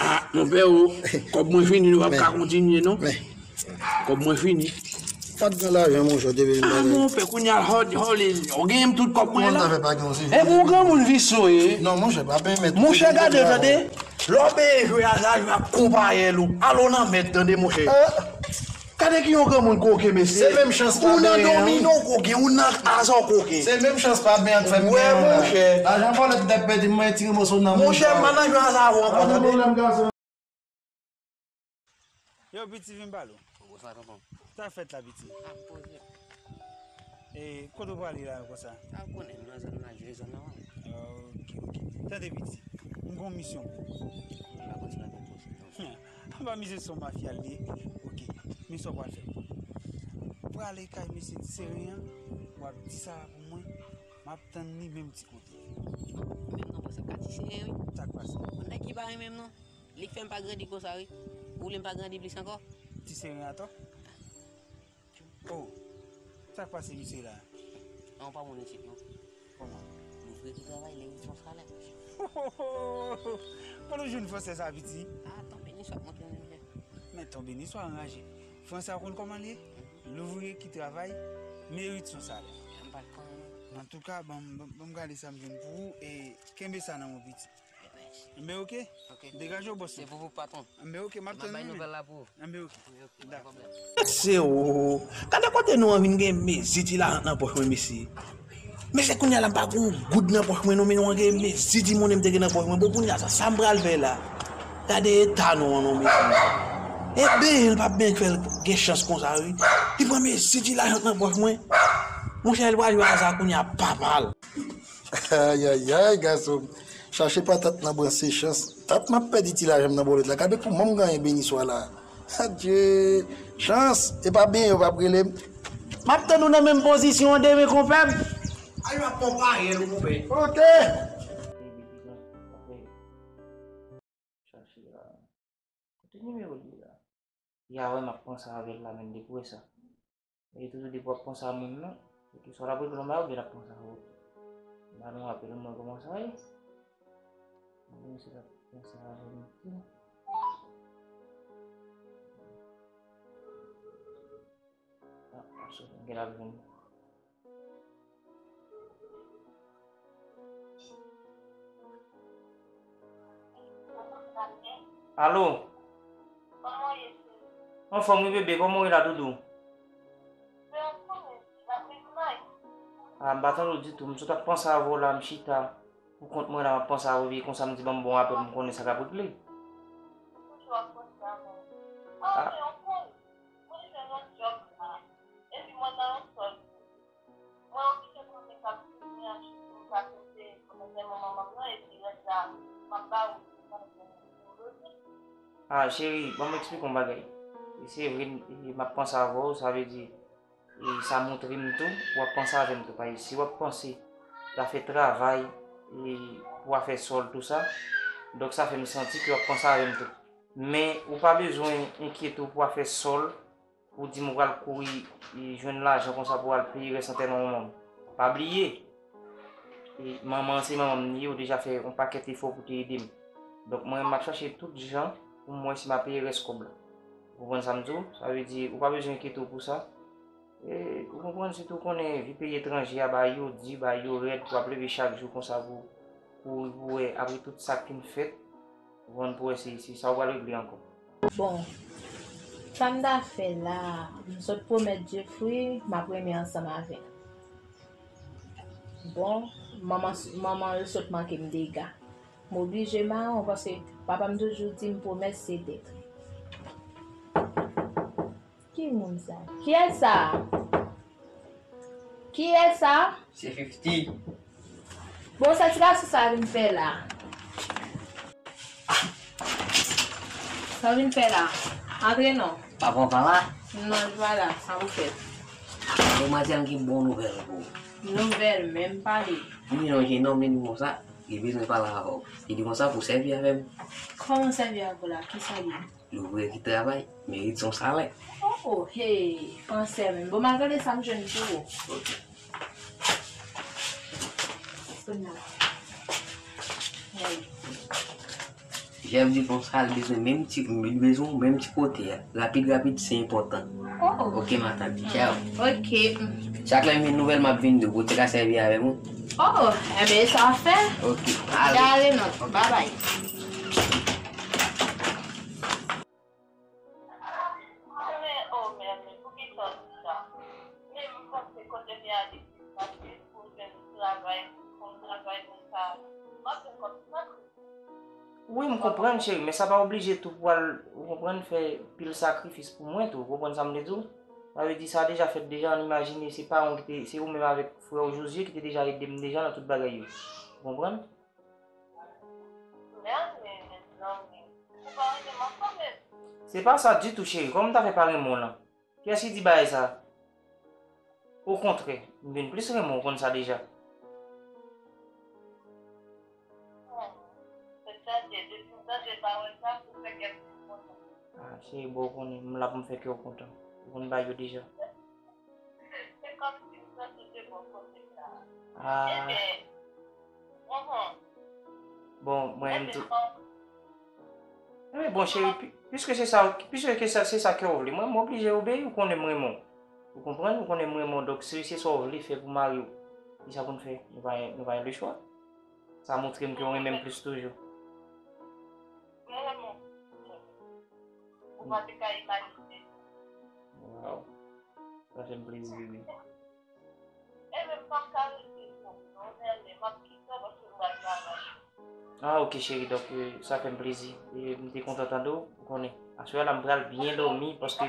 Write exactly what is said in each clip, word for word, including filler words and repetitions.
Ah, monpè, o, kòb mwen fini, nou p ap ka kontinye, non. Men. Kòb mwen fini. Pa t gen lajan, monchè, te vin bagay. Ah, monpè, kounye a, hòl, hòl, ou genyen m tout kòb mwen la. Kòman zafè pa gen yon sijè? E pou yon granmoun visye w ye. Non, monchè, pa pèmèt. Monchè, gade, tande. Lè w byen jwe a, sa jwe ap konpayèl ou. Al ou nan mèt, tande, monchè. Gade ki yon granmoun koken, mesye. Se menm chans pa benyen an. Ou nan domino koken, ou nan aza koken. Se menm chans pa benyen an k fè m genyen an la. Wè, monchè. Lajan vòlè ki t ap pèdi m, mwen retire moso nan men m. Monchè, m pa nan jwe aza avè w ankò, tande. Yo, piti, vin pale w. Ou sa, tonton? Sa fèt la, piti? Ah, m poze. E, kote w prale la konsa? Ah, ou konnen, m nan zòn nan, jwe zòn nan, wi. Ok, ok. Tande, piti. M gon misyon pou ou. M pa konn si w ap pran poz, non. Anba misye se yon mafya l ye. Ok. Men sa w pral fè. Prale kay mesye Ti Seren an, w ap di sa pou mwen, m ap tann li menm ti kote. Menm non, pase ka Ti Seren, wi. Sa k pase? Yon nèg ki pa renmen m, non. Li k fè m pa grandi konsa, wi. Ou vle m pa grandi plis ankò? Ti Seren atò? Oh, sa k pase misye la? An pa moun isit, non. Kòman? Louvriye ki travay, li rit son salè. Kote w jwenn fransè sa, piti? Ah, tonbe ni swa montre m, monchè. Men tonbe ni swa anraje. Fransè a w konn kòman l ye? Louvriye ki travay, merit son salè. M pa t konnen, non. Antouka, ban m, ban m, ban m gade sa m jwenn pou ou e kenbe sa nan men w, piti. Enben, oke? Oke. Degaje w, bòs. Se pou ou, patwon. Enben, oke, m ap tann ou. M ap bay nouvèl la pou ou. Enben, oke. Enben, oke, pa gen pwoblèm. Se ou. Gade kote nou an vin gen mezi ti lajan nan pòch mwen, mesye. Mesye, kounye a la, m pa gen yon goud nan pòch mwen, non, men nou an gen mezi ti monnen m te gen nan pòch mwen. Bon, kounye a, sa, sa m pral fè la? Gade eta nou an, non, mesye. E benyen l p ap benyen k fè l gen chans konsa, wi. Li pran mezi ti lajan nan pòch mwen. Monchè, l pral jwe aza kounye a, papa l. Ayayay, gason m. Chache patat nan bran se chans. Tat m ap pèdi ti lajan m nan bòlèt la. Gade kouman m ganyen beni swa la. Adye. Chans. E pa benyen yo p ap rele m. M ap tann ou nan menm pozisyon an demen, konpè m. Ay, w ap konpayèl ou, konpè. Oke. Chache la. Kote nimewo l ye la? Ya wè m ap panse avè l la, men depi w wè sa. E toujou depi w ap panse a moun nan, kèlkeswa l ap regle yon bagay oubyen l ap panse avè w tou. Ba nou rapèl mwen kòman sa ye. Mwen se l ap panse avè m tou. Ah, ap sot, gen l ap vin. Alo? Anfòm wi bebe, kòman w ye la, doudou? Ah, m pa tande w ditou, m sot ap panse avè w la, m chita pou kont mwen la, m ap panse avè w, epi konsa m di ban m ba w apèl, m konnen sa k ap regle. Ah. Mwen jwenn yon djòb la. Epi mwen nan yon sòl tou. Mwen oblije konnen k ap vini a chita pou m ka poze kòmantè manman m nan, epi rès la, m ap ba ou pou mwen pou m loje. Ah, cheri, ban m eksplike w yon bagay. E se vre, e m ap panse avè w, sa vle di, e sa montre m tou, w ap panse avè m tou. Paske si w ap panse zafè travay, e pou afè sòl, tou sa, donk sa fè m santi ke w ap panse avè m tou. Men, ou pa bezwen enkyete w pou afè sòl, pou di m ou pral kouri, e, jwenn lajan konsa pou al peye rès antèman manman m. Pa bliye, e, manman an se manman m li ye, ou deja fè yon pakèt efò pou te ede m. Donk, mwen, m ap chache tout jan pou m wè si m a peye rès kòb la. Ou konprann sa m di w? Sa vle di, ou pa bezwen enkyete w pou sa. E, ou konprann, sitou w konnen vi peyi etranje a, bagay yo di, bagay yo rèd, pou w ap leve chak jou konsa pou, pou, pou wè, apre tout sa k fin fèt, ou konprann, pou wè si, si sa w pral regle ankò. Bon, sa m ta fè la, m sot pwomèt Jeffrey m ap renmen ansanm avè l. Bon, manman, manman l sot manke m dega. M oblije mare w paske papa m toujou di m pwomès se dèt. Ki moun sa? Kiyès sa? Kiyès sa? Se Fifty. Bon, sa ti gason sa vin fè la? Sa w vin fè la? Antre non. Papa w pa la? Non, li pa la. Sa pou fèt. Bon, madanm, gen bon nouvèl pou ou. Nouvèl, menm pale. Wi, non, gen yon nonm vin konsa, li bezwen pale avè w. Li di konsa pou w sèvi avè m. Kòman sèvi avè w la? Kisa li di? Louvriye ki travay merit son salè. Oh, oh, hey, fransè menm. Bon, m al gade sa m jwenn pou ou. Kounye a. Hey. Chèf di konsa, li bezwen menm ti, li bezwen w menm ti kote a. Rapid, rapid, se enpòtan. Oh. Ok, matant. Tchao. Ok. Chak lè m vin nouvèl, m ap vin di w. Ou te ka sèvi avè m, wi. Oh, enben, sa fè. Ok. Ale. Gade non. Ok. Bye bye. Mwen, oh, mèsi. Pou ki sa w di sa? Men m panse kote m ye a difisil anpil pou jwenn travay, pou m travay konsa. M ap jwenn kòb san. Wi, m konprann, cheri, men sa pa oblije tou pou al, ou konprann, fè pil sakrifis pou mwen tou. Ou konprann sa m vle di w? Sa vle di sa deja fèt deja, ann imajine se paran w ki te, se ou menm avèk frè w Jozye ki te deja ede m deja nan tout bagay yo. Ou konprann? Men, men, mezanmi, ou pa renmen m ankò menm. Se pa sa ditou, cheri. Kòman m ta fè pa renmen w lan? Kiyès ki di bagay sa? Okontrè, m vin plis renmen w, ou konn sa deja. Tèt chaje, depi m tande pawòl sa, pou fè kè m kontan. Ah, cheri, bon, ou konnen, m la pou m fè kè w kontan. Ou konn bagay yo deja. Se kòmsi m santi w te bò kote sa. Ah. Enben, mhm. Bon, mwen menm tou. Enben, bon, cheri, pi-, piske se sa, piske ke sa, se sa ke w vle, mwen, m oblije obeyi, ou konnen m renmen w. Ou konprann? Ou konnen m renmen w, donk, si se sa w vle fè pou mari w, kisa pou n fè? Nou pa, nou pa gen lechwa. Sa montre m ke w renmen m plis toujou. M renmen w. Ou pa te ka imajine. Waw. Sa fè m plezi, bebe. E menm pa ka rete pou non, Nène, m ap kite w paske m pral travay. Ah, ok, cheri, donk, euh, sa fè m plezi. E m te kontan tande w, ou konnen. Aswè a la, m pral byen dòmi paske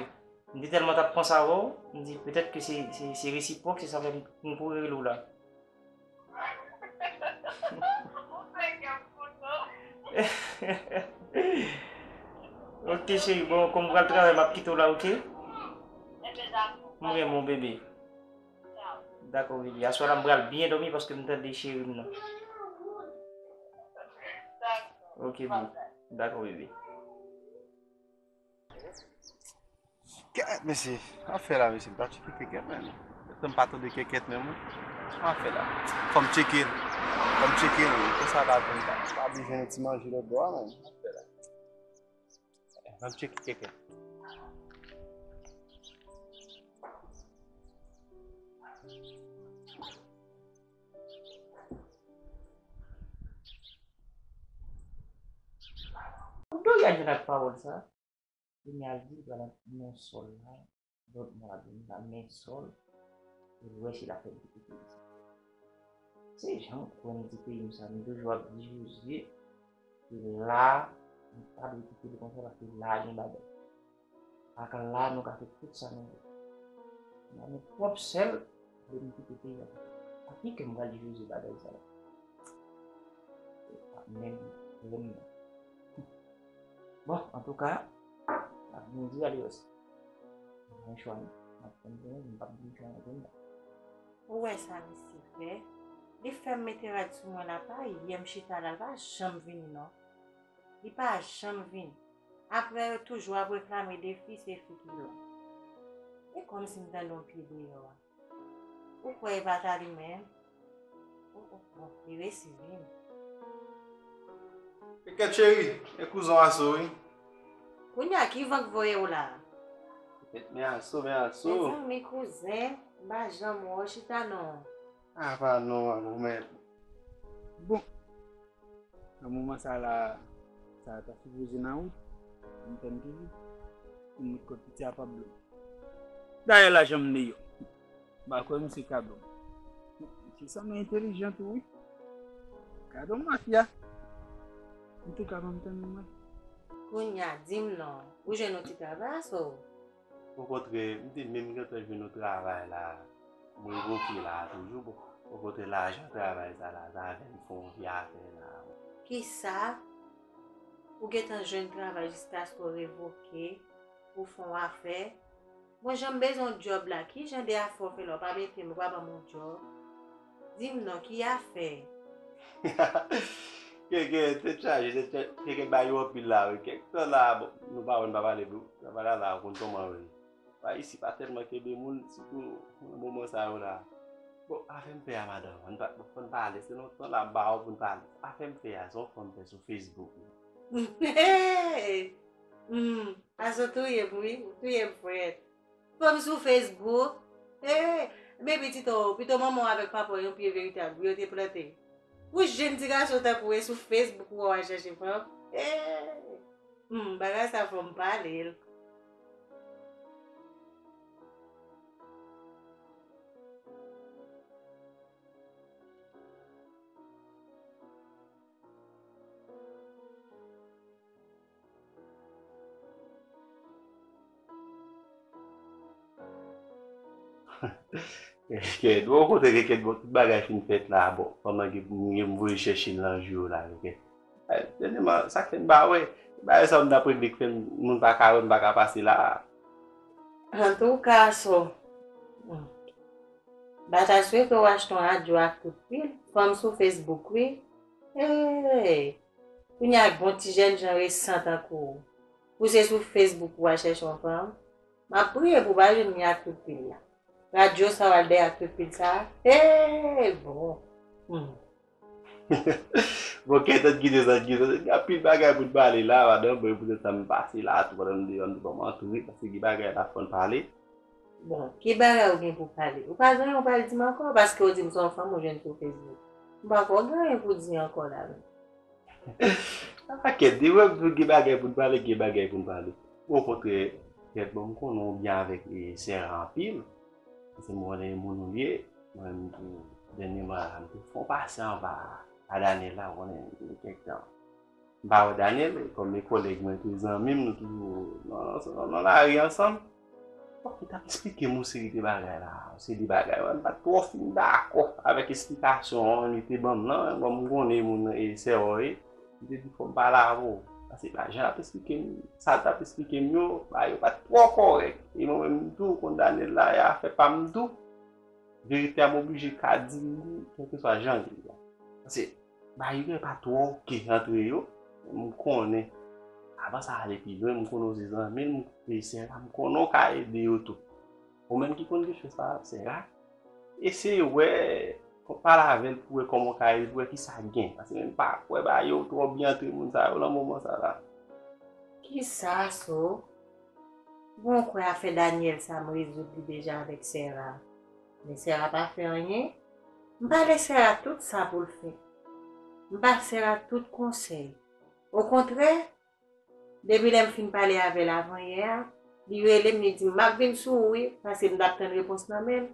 m te tèlman t ap panse avè w, m di petèt ke se, se, se resipwòk, se sa fè m, m kouri rele w la. Ou fè kè m kontan. Ok, cheri, bon, kòm m pral travay, m ap kite w la, ok? Enben, dakò. M renmen w, bebe. Dakò, bebe. Aswè la, m pral byen dòmi paske m tande cheri m nan. Dakò. Ok, bebe. Dakò, bebe. Kèt, mesye. Sa fè la, mesye. M pa tcheke kèkèt, menm. Sa m pa tande kèkèt, menm, wi. Sa fè la. Fò m tcheke l. Fò m tcheke l, wi. Konsa la, m pa, m pa bezwen yon ti manje lòt bò a, menm. Sa fè la. Fò m tcheke kèkèt. Kote w jwenn ak pawòl sa? Kounye a l di l pral nan sòl la, lòt mwa l ap vin la, men sòl, e l wè si l ap fè l kite peyi sa. Se jan m kwè m di peyi m sa, m toujou ap di Jozye, se la, nou pa dwe kite l konsa, paske la gen bagay. Ak la, nou ka fè tout sa nou vle. Nan men pwòp sèl, vle m kite peyi a. Ak ki kè m pral di Jozye bagay sa la? Se pa menm, menm non. Bon, antouka, m ap vin di a li osi. M gen chwa, m ap tann pou mwen, m p ap gen chwa nan zòn nan. Ou wè sa misye fè? Li fè m mete rad sou mwen la, pa yè m chita la, li pa janm vini non. Li pa janm vini. Apre yo toujou ap reklame de fi, se fi ki lwen. E kòmsi m tande yon pye deyò a. Ou kwè e pa ta li menm? Oh, oh, bon, li resi vini. Kèkèt cheri, e kouzen w Aso wi. Kounye a ki van k voye w la? Kèkèt, men Aso, men Aso. Mezanmi kouzen, m pa janm wè w chita non. A pa non, a gwo mèt. Bon, nan moman sa la, sa ta sipoze nan wout, m tann toujou pou m met kòd piti a pa blo. Dayè lajan m deyò. M pa kwè misye ka ban m. Misye sanble entèlijan tou wi. Gade yon mafya. Antouka ban m tann mwen. Kounye a, di m non, ou jwenn yon ti travay Aso? Okontrè, m te menm gentan jwenn yon travay la. M revoke la toujou. Bon, okontrè, lajan travay sa la, sa fè m fè yon vye afè la. Kisa? Ou gentan jwenn travay jiskaske w revoke? Ou fè yon afè? Bon, jan m bezwen yon djòb la, ki jan de afè w fè la, w pa mete m, ou pa ban m yon djòb? Di m non, ki afè? Kèkè, tèt chaje, tèt chaje, kèkè bay yo anpil la, wi. Kèk tan la, bon, nou pa wè, n pa pale, bro. Travay la, la, ou konn kòman yo ye. Pa isi pa tèlman kenbe moun, sitou nan moman sa yo la. Bon, afè m fè a, madanm, ann pa, fò n pale, se lontan la m ba w pou n pale. Afè m fè a, se yon fanm fè sou Facebook. Hey! Hmm, Aso touye m wi, ou touye m frèt. Fanm sou Facebook. Hey! Men pito, pito manman w avèk papa w yon pye veritab wi yo te plante. Pou jèn ti gason tankou w e sou Facebook ou wè w al chèche fanm. Hey! Hmm, bagay sa fò m pale l. Kèt, bon, kote ke kèt, bon, tout bagay fin fèt la, bon, fanm nan gen, gen m voye chèche l nan jou yo la, kèt. Dènyèman, sa k fè m pa wè, bagay sa m t ap regle k fè m, moun pa ka wè m, pa ka pase la. Antouka, so, m pa ta swete w achte yon radyo ak tout pil, fanm sou Facebook, wi. Hey! Kounye a bon ti jèn jan resan tankou w. Pou se sou Facebook ou al chèche yon fanm. M ap priye pou w pa jwenn li ak tout pil la. Radyo sa w al dèyè ak tout pil sa. Hey, bon. Hmm. Bon, kèt, ann kite sa, ann kite sa. Gen anpil bagay pou n pale la, madanm, mwen poutèt sa m pase la tou pandan m deyò, m di bon, m antoure, paske gen bagay la fò n pale. Bon, ki bagay ou gen pou pale? Ou pa gen anyen pou al di m ankò, paske w di m se yon fanm ou jwenn sou Facebook. M pa kwè w gen anyen pou di ankò la menm. A kèt, di mwen, gen bagay pou n pale, gen bagay pou n pale. Okontrè, kèt, bon, m konnen w byen avèk e, Sera anpil. Se mwen, konnen moun ou ye. Mwen menm tou, dènyèman la, m te fè yon pase anba a Daniel la, ou konnen, gen kèk tan. M pa wè Daniel, kòm e kòlèg mwen, tou zanmi m, nou toujou nan, nan, nan lari ansanm. Fòk li t ap esplike m yon seri de bagay la, yon seri de bagay. Mwen pa t twò fin dakò avèk esplikasyon an li te ban m nan, kòm m konnen moun e sè w ye, li te di fò m pale avè w. Paske bagay jan l ap esplike m, sa l t ap esplike m yo, bagay yo pa t twò kòrèk. E mwen menm tou, ou konn Daniel la, e afè pa m tou. Verite a m oblije ka di l li, kèlkeswa jan l ye a. Paske, bagay yo pa twò oke antre yo, men m konnen, avan sa ale pi lwen, m konnen w se zanmi l, m se sè la, m konnen w ka ede yo tou. Ou menm ki konn kèk chans pa sè la, eseye wè, pale avè l pou wè kòman w ka ede, pou wè kisa k gen. Paske m pa kwè bagay yo twò byen antre moun sa yo nan moman sa la. Kisa, so? Bon, ou kwè afè Daniel sa m rezoud li deja avèk Sera. Men Sera pa fè anyen. M pale Sera tout sa pou l fè. M ba Sera tout konsèy. Okontrè, depi lè m fin pale avè l avanyè a, li rele m, li di m, m ap vin sou ou wi, paske m t ap tann repons nan men l.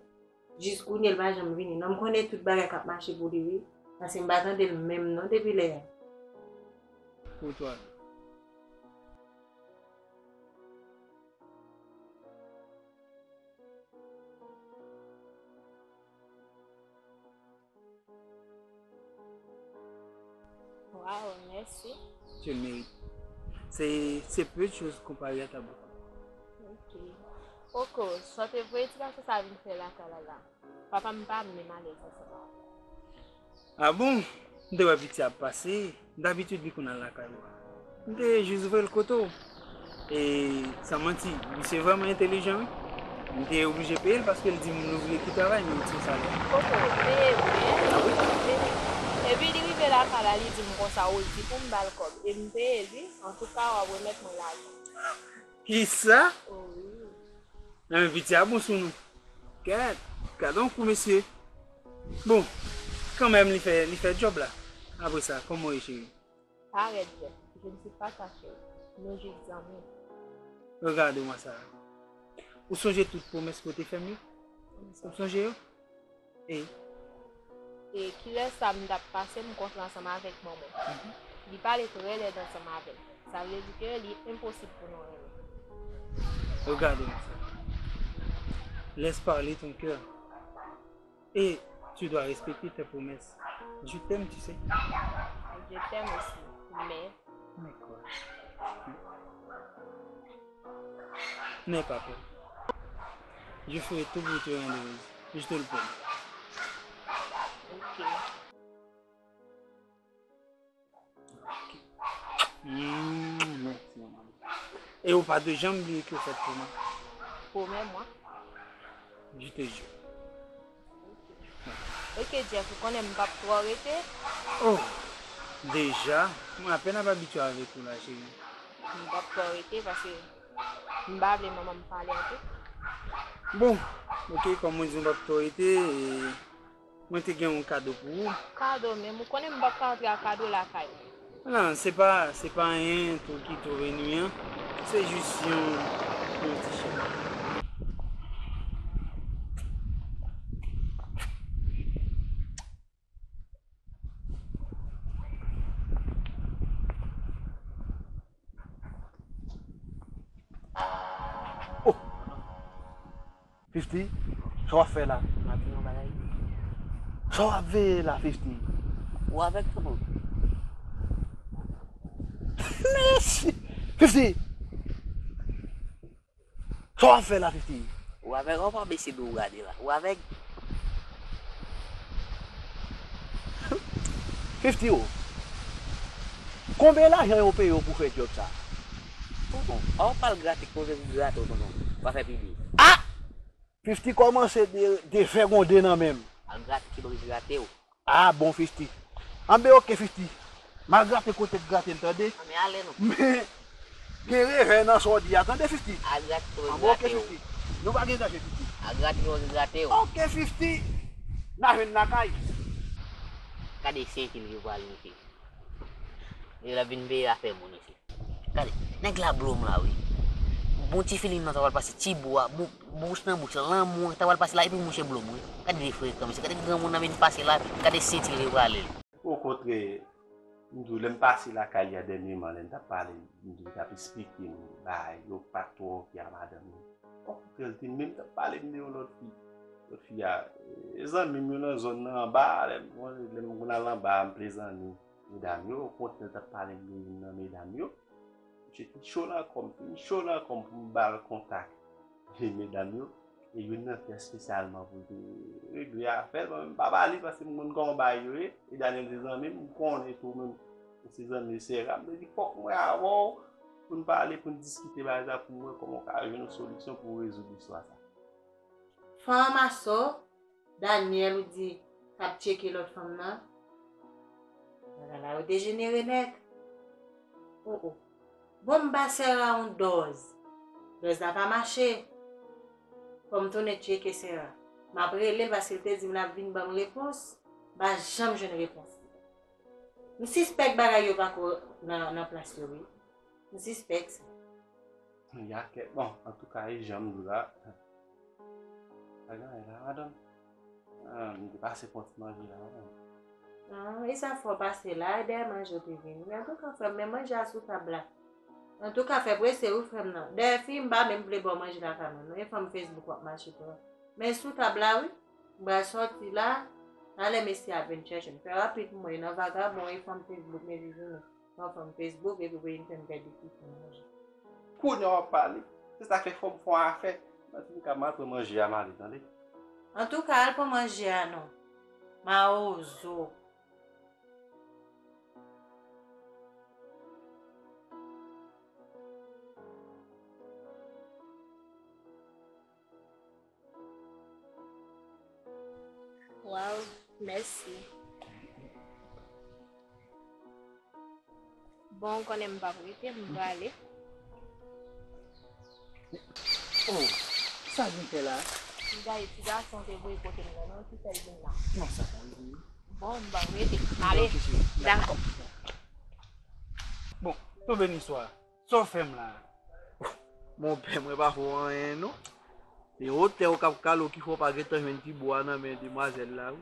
Jis kounye l pa janm vini. Non, m konnen tout bagay k ap mache pou li wi, paske m pa tande l menm non depi lè a. Pou twa. Waw, mèsi. Tu le mérites. C'est, c'est peu de choses comparé à ta beauté. Ok. Oko, sa w te voye ti gason sa vin fè lakay la la. Papa m pa menm alèz ansanm avè l. Ah bon? M te wè piti a ap pase. Dabitid li konn al lakay ou a. M te jis voye l kote w. E, san manti, misye vrèman entelijan wi. M te oblije peye l paske l di m louvriye ki travay men l ti salè. Koko, peye mwen. Ah wi? Peye. Epi li rive lakay la, li di m konsa, ou di pou m ba l kòb. E m peye l wi. Antouka, w ap remèt mwen lajan. Kisa? Wi. Nan men piti a bon sou nou. Gad, gad on kou mesye. Bon, kanmenm li fè, li fè djòb la. Apre sa, kòman w ye cheri? Pa rèd Jeff, je ne suis pas ta chérie. Nou jis zanmi. Regade mwa sa. Ou sonje tout pwomès ke w te fè m yo? Ou sonje yo? E? E kilè sa m t ap pase m kontre ansanm avèk manman w. Li pale trè lèd ansanm avè m. Sa vle di ke li enposib pou nou renmen. Regardez-moi ça. Laisse parler ton cœur. Et tu dois respecter tes promesses. Je t'aime, tu sais. Je t'aime aussi, mais. Mais quoi? N'aie pas peur. Je ferai tout pour te rendre heureuse. Je te le promets. Ok. Mm, mèsi, manman. E ou pa dwe janm bliye ke w fèt pou mwen. Pwomè mwen. Je te jure. Ok, Jeff, ou konnen m p ap twò rete. Oh! Deja, mwen apèn ap abitye avèk ou la, cheri. M p ap twò rete paske m pa vle manman m pale anpil. Bon, oke, kòm mwen di w m p ap twò rete, e, mwen te gen yon kado pou ou. Kado menm, ou konnen m p ap ka antre ak kado lakay ou. Non, se pa, se pa anyen tou ki twò ennuyan. Se jis yon, yon ti chèk. Oh! Fifty, sa w ap fè la? M ap di yon bagay. Sa w ap veye la, Fifty? Ou avèg tonton? Mèsi! Fifty! Sa w ap fè la, Fifty? Ou avèg, ou pa bese do w gade la. Ou avèg? Fifty o. Konbyen lajan yo peye w pou fè djòb sa? Tonton, pa w pral grate, koze pou grate w, tonton. Pa fè pibli. Ah! Fifty kòmanse de, de fè gonde nan men m. Al grate ki bri grate w. Ah, bon, Fifty. Anben, oke, Fifty. M al grate kote k grate l, tande? Anben, ale non. Men, gen revè nan sa w di a, tande, Fifty? Al grate ki bri grate w. Anben, oke, Fifty. Nou pa gen danje, Fifty. Al grate ki bri grate w. Oke, Fifty. N a jwenn lakay. Gade senti l yo pral mete. Yo la vin veye afè moun isit. Gade, nèg la blo m la, wi. Bon ti feeling nan ta pral pase, ti bo a, bon, bouch nan bouch, lanmou an ta pral pase la, epi mouche blo m, wi. Gade de frekan, mesye, gade granmoun nan vin pase la, gade senti l prale. Okontrè, m di w, lè m pase lakay li a dènyèman, lè n t ap pale, m di w, li t ap esplike m bagay yo pa t twò oke a madanm li. Okontrè, li te menm t ap pale m de yon lòt fi. Lòt fi a, e, zanmi m yo nan zòn nan anba, lè m, lè m konn al anba, m plezanni. Medam yo, okontrè, t ap pale m de youn nan medam yo. Misye te cho nan kò m, te cho nan kò m pou m ba l kontak medam yo. E youn nan te espesyalman pou l te regle afè l. Mwen menm m pa ba li paske m konn kòman bagay yo ye. E Daniel se zanmi m, m konnen tou menm ou se zanmi sera. M te di fòk mwen avè w pou n pale, pou n diskite bagay sa pou m wè kòman w ka jwenn yon solisyon pou w rezoud istwa sa. Fanm a so, Daniel ou di k ap tcheke lòt fanm nan. Bagay la yo dejenere nèt. Oh, oh. Bon, m ba Sera yon dòz. Dòz la pa mache. Fò m tounen tcheke Sera. M ap rele l paske l te di m l ap vin ban m repons. M pa janm jwenn repons. M sispèk bagay yo pako nan, nan plas yo, wi. M sispèk sa. Ya kèt, bon, antouka, e jan m di w la. Pa gen anyen la, madanm. Ah, m te pase pran ti manje la, madanm. Ah, e sa fè w pase la, e dèyè manje w te vini. Antouka, frè m, men manje a sou tab la. Antouka, fè prese wi, frè m nan. Dèyè fi m pa menm vle ba w manje la kanmenm, non. E fanm Facebook w ap mache tou. Men sou tab la, wi. M pral sòti la. Talè mesye a vin chèche m. Fè rapid pou mwen, e nan vagabon, e fanm Facebook, men vin jounen. Yon fanm Facebook, epi pou vin fè m pèdi ti tan manje. Kounye a w ap pale. Se sa k fè fò m fè yon afè. Ann fin ka m al pran manje a m ale, tande? Antouka, al pran manje a non. Mawozo. Waw, mèsi. Bon, ou konnen m p ap rete, m prale. Oh, sa l vin fè la? M gade ti gason te voye kote m nan, non, ki fè l vin la. Non, sa pa vre. Bon, m p ap rete. M ale. Ok, cheri. Dakò. Bon, tonbe ni swa. Sa w fè m la? Monpè, mwen pa fè w anyen, non. Se wotè w k ap kale w ki fè w pa gentan jwenn ti bo a nan men demwazèl la, wi.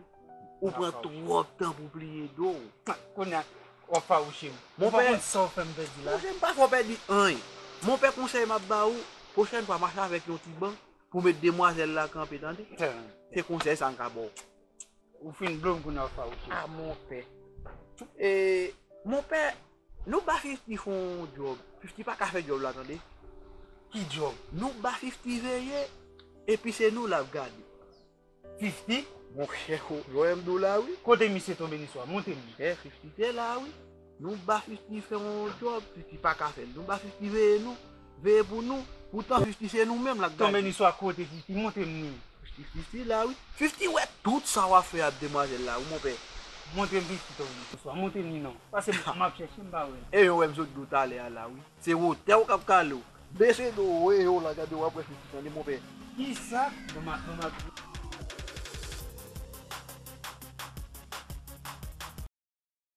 Ou pran twòp tan pou pliye do w. Kounye a, w ap fawouche m. Ou pa konn sa w fè m pèdi la. Monpè, m pa fè w pèdi anyen. Monpè, konsèy m ap ba ou, pwochèn fwa, mache avèk yon ti ban pou met demwazèl la kanpe, tande? Se konsèy sa m ka ba w. Ou fin blo m kounye a, w fawouche. Ah, monpè. E, monpè, nou ba Fifty fè yon djòb. Fifty pa ka fè djòb la, tande. Ki djòb? Nou ba Fifty veye, epi se nou l ap gade. Fifty? Monchè, ho, jwè m di w la, wi. Kote misye tonbe ni swa? Montre m li. Monchè, Fifty te la, wi. Nou ba Fifty fè yon djòb, Fifty pa ka fè l. Nou ba Fifty veye nou, veye pou nou. Poutan Fifty se nou menm l ap gade. Tonbe ni swa kote Fifty? Montre m li. Fifty, Fifty la, wi. Fifty wè tout sa w ap fè ak demwazèl la, wi, monpè. Montre m pitit ou wi. Bonswa, montre m li non. Pase m ap chèche m pa wè l. E yo wè m sot di w talè a la wi. Se wotè w k ap kale w. Bese do w, e yo la gade w ap wè pitit lan li monpè. Kisa? Bon, m ap, bon, m ap.